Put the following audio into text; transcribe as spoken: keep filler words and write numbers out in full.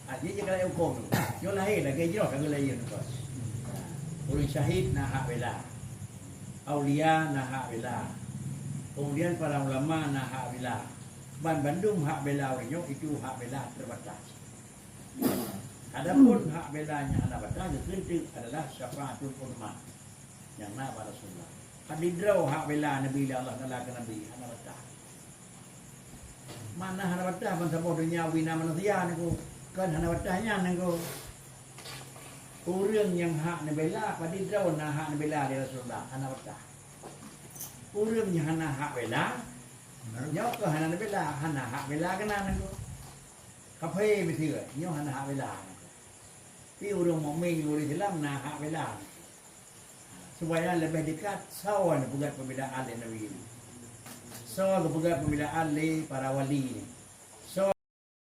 Ha, jadi jeuet keu rakyat hukôm tu. Nyoe lahé lagèe jroh ka geulayeue nyoe. Ureueng syahid na hak bela. Aulia na hak bela. Kemudian para ulama na hak bela. Ban bandum hak bela ureueng nyoe itu hak bela terbatas. Adapun hak bela nyang hana batas geukheun teuk adalah syafaatul uzma nyang na bak Rasulullah. Padum droe hak bela Nabi lé Allah Taala keu Nabi hana batas. Mana hana batas ban saboh donya wina manusia niko. Kan hana batas nyan niko. Ureueng nyang hak neubela, padum droe na hak neubela lé Rasulullah, hana batas. Ureueng nyang hana hak bela, nyoe keuh hana neubela, hana hak bela keunan niko. Kaphé miseue, nyoe hana hak bela niko. Tapi ureueng mukmin, ureueng Islam na hak bela niko. Supaya leubeh dekat, soe neupeugah pembelaan lé Nabi. Soe geupeugah pembelaan lé para wali ni.